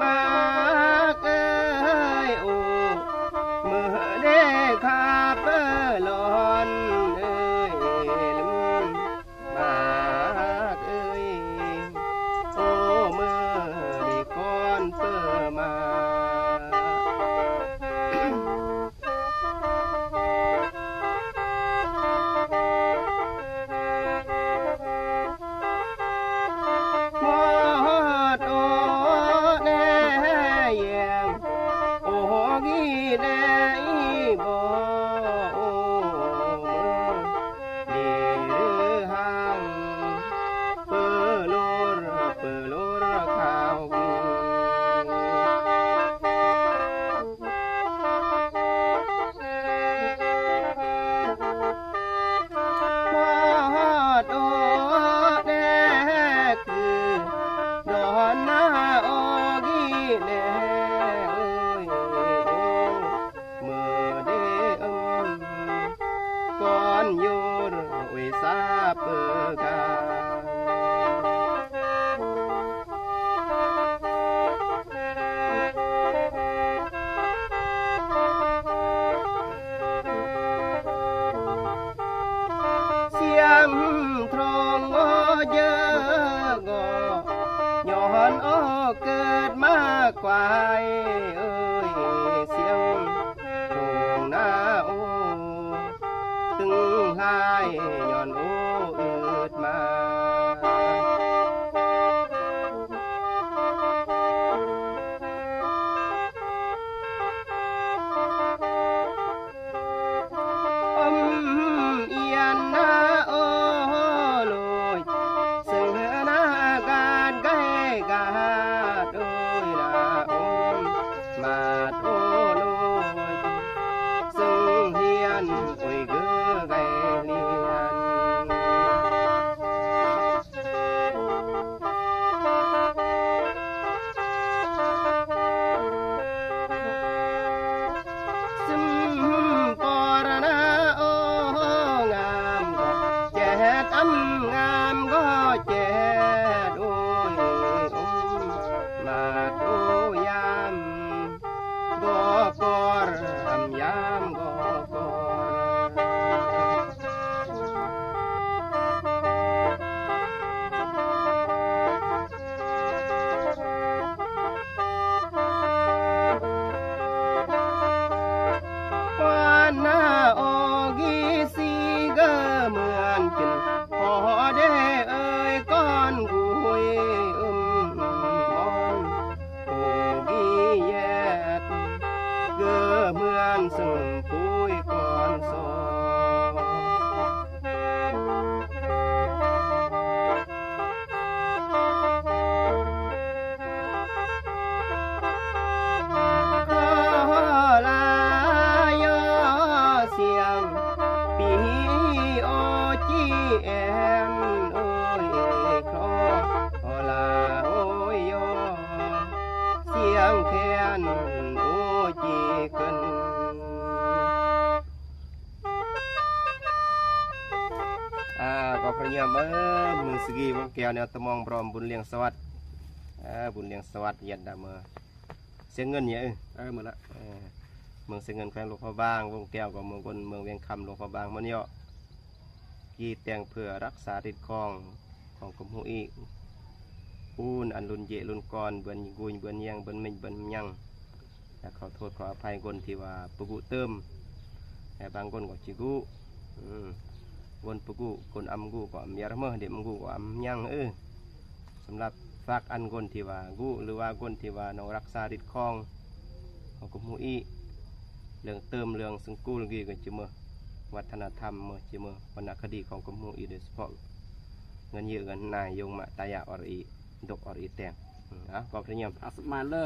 ມາກເອີຍ ໂອ້ ມື້ເດຂ້າເປີຫຼອນເອີຍ ມາກເອີຍ ໂອ້ ມື້ເດກ່ອນເປີມາ. ຮອດໂອແນແຍງ ໂອກີແນອີບໍ ໂອເມືອງດີຫຼືຫ່າງ ເປີໂລດ ເປີໂລດຂ່າວ ຮອດໂອແນຄືດອນນາໂອກີແນເອີຍ ໂອເມືອງເດເອີຍ ກ່ອນໂຍດໂອຍສາເປີກາ ສຽງທອງໂອເຢີໂອ ຍ້ອນໂອເກີດມາຄວາຍເອີຍ ສຽງ ທົ່ງນາໂອ ຕຶງຫຼາຍຍ້ອນໂອອືດມາ ອຳອຽນນາໂອໂລຍ ເຊິ່ງເຮືອນາກາດໄກກາດໂອຍນາ ອມມາດໂອໂລຍ ເຊິ່ງຮຽນໂອຍເກີໄກຮຽນ ຊຶມປໍລະນາໂອງາມກໍແຈດ ອຳງາມກໍແຈດ ໂອຍ ອມມາດໂອຍາມ ກໍກອດ ອຳຍາມກໍກອດ ປານນາໂອກີສີເກີເມືອນກິນ ພໍເດເອີຍກ່ອນກຸຍອືມອອນ ໂອກີແຍດ ເກີເມືອນເຊິ່ງປຸຍກ່ອນຊອ ຂໍລາຍໍສຽງປີໂອຈີແອນ ໂອຍ ຂໍລາໂອຍຍໍສຽງແຄນໂອຈີເກີນ. ອາ ກໍພະຍາຍາມເອີ ເມືອງສະກີ ວົງແກ້ວ ແນວຕະມອງ ພ້ອມບຸນລ້ຽງສະຫວັດ ເອີ ບຸນລ້ຽງສະຫວັດ ຍັດດາເມືອ ສຽງເງິນເອີ ເອີ ໝົດລະ ເອີ ເມືອງສຽງເງິນ ແຂວງຫຼວງພະບາງ ວົງແກ້ວກໍເມືອງກົ້ນ ເມືອງວຽງຄຳ ຫຼວງພະບາງ ມັນເຍາະ ກີແຕ່ງເພື່ອຮັກສາລິດຄອງ ຂອງກົມຮູ້ອີກ ປູນອັນລຸນເຢລຸນກອນ ເບືອນກຸຍ ເບືອນແຍງ ເບືອນເມັນ ເບືອນຍັງ ແລະ ຂໍໂທດຂໍອະໄພຄົນທີ່ວ່າປະກຸຕື່ມ ແລະ ບາງຄົນກໍຈິກຸ ອືມ ຄົນປະກຸ ຄົນອຳກຸກໍອຳຢາມະ ເດັກມັງກຸກໍອຳຍັງ ເອີ ສຳລັບຝາກອັນຄົນທີ່ວ່າກຸ ຫຼືວ່າຄົນທີ່ວ່ານ້ອງຮັກສາລິດຄອງ ເຮົາກໍຮູ້ອີກ ເລື່ອງຕື່ມ ເລື່ອງສະກຸນກີກໍຈິເມີ ວັດທະນະທຳເມີຈິເມີ ວັນນະຄະດີຂອງກໍຮູ້ອີກ ໂດຍສະເພາະ ເງິນເຍອະເງິນນາຍ ຍົງມະຕາຍາອອດອີ ດົກອອດອີແຕງ ອືມ ອາ ກໍພະຍາຍາມ ອາສະມານເລີ